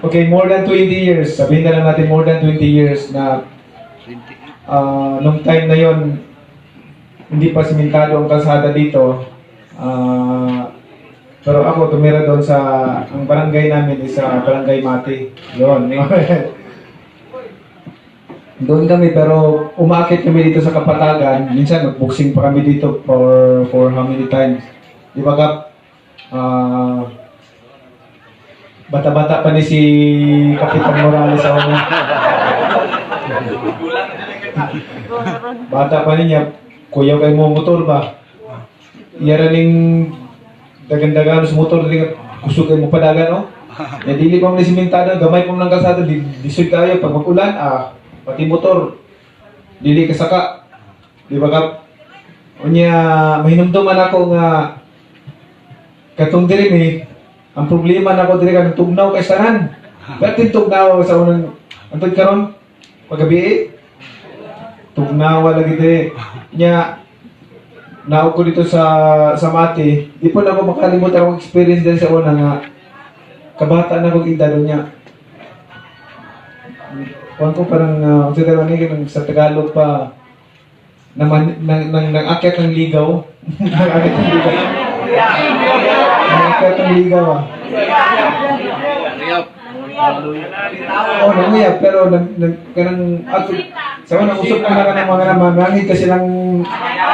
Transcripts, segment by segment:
Okay, more than 20 years. Sabihin na lang natin more than 20 years na nung time na yon, hindi pa simentado ang kalsada dito. Pero ako tumira doon sa, ang barangay namin is sa Barangay Mati. Yun. Doon kami, pero umaakit kami dito sa Kapatagan. Minsan magboxing pa kami dito for how many times. Di ba, Kap? Bata-bata pa ni si Kapitan Morales sa una. Bata pa niya, kuya kay mo motor ba? Iyara ning dagan-dagan sa motor dili nga kusog kay mo padagan, no? Ya dili pa man ni simentado, gamay pa man ang kalsada, di lisod kayo pag mag-ulan, pati motor dili kasaka. Di ba, Kap? Unya mahinumduman ako nga katong diri mi, ang problema nako diri kanang tugnaw kay tanan. Pero tugnaw sa unang antod karon pagabi, tugnaw lagi diri. Nya naog ko dito sa Mati, di po na ako makalimutan akong experience din sa una nga kabata na kong edad niya. Kuan ko parang sa tawag ni sa Tagalog pa naman nang akyat ng ligaw. Nang akyat ng ligaw. Nang akyat ng ligaw ah. Riyap. Oh, nanguyab pero nang nang kanang ato sa una usop na kanang mga naman kasi lang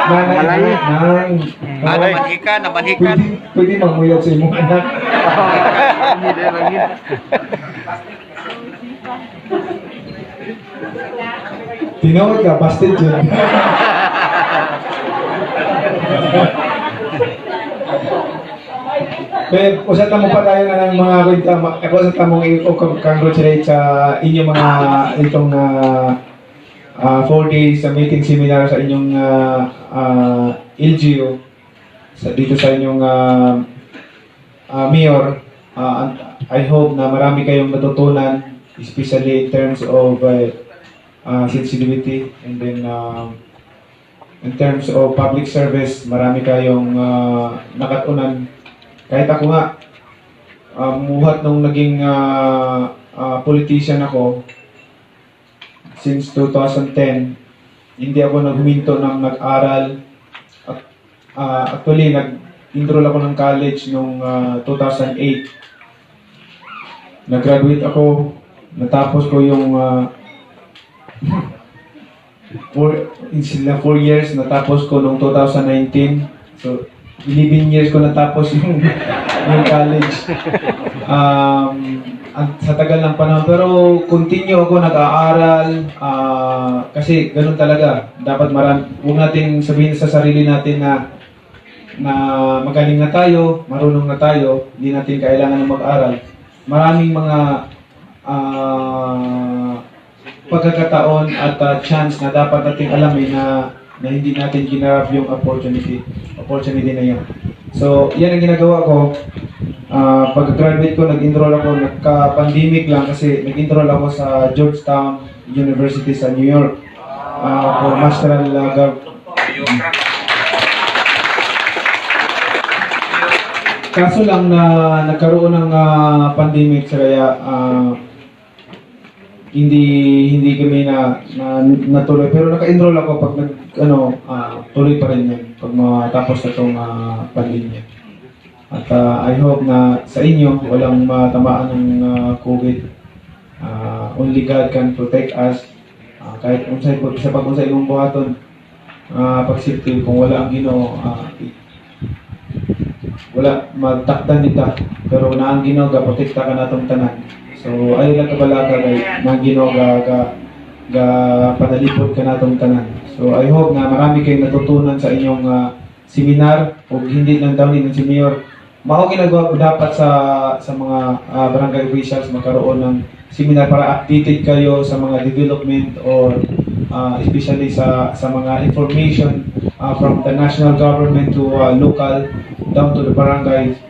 nanay nang Ah, namanhikan, namanhikan. Pwede pwede manguyab sa imong anak. Tinuod ka, busted yun. Pero usa ta mo pa tayo na ng mga kwenta, ako sa tamong i-congratulate sa inyong mga itong 4 days sa meeting seminar sa inyong LGU sa dito sa inyong mayor. And I hope na marami kayong natutunan, especially in terms of sensitivity and then in terms of public service, marami kayong nakatunan. Kahit ako nga, muhat nung naging politician ako, since 2010, hindi ako naghuminto ng nag-aral. At, actually, nag-enroll ako ng college nung 2008. Nag-graduate ako, natapos ko yung 4 years, natapos ko noong 2019. So, 11 years ko natapos yung college. Sa tagal ng panahon. Pero continue ako nag-aaral kasi ganun talaga. Dapat marami, huwag natin sabihin sa sarili natin na na magaling na tayo, marunong na tayo, hindi natin kailangan na mag-aral. Maraming mga pagkakataon at chance na dapat nating alamin na na hindi natin ginrab yung opportunity opportunity na yun. So, yan ang ginagawa ko. Pag-graduate ko, nag-enroll ako, nagka-pandemic lang kasi nag-enroll ako sa Georgetown University sa New York for masteral Kaso lang na nagkaroon ng pandemic, kaya hindi hindi kami na natuloy, pero naka-enroll ako. Pag nag ano tuloy pa rin yun pag matapos na tong pandemya. At I hope na sa inyo walang matamaan ng COVID. Only God can protect us. Kahit unsay po sa pag unsay imong buhaton pag safety, kung wala ang Ginoo, wala, magtakdan nita, pero na ang Ginoo ga protekta ka natong tanan. So ayo lang kabalaka kay na ang Ginoo ga panalipod ka natong tanan. So I hope na marami kayong natutunan sa inyong seminar ug hindi lang daw ni ng si Mayor mao ginagawa ko. Dapat sa mga barangay officials magkaroon ng seminar para updated kayo sa mga development or especially sa mga information from the national government to local down to the barangays.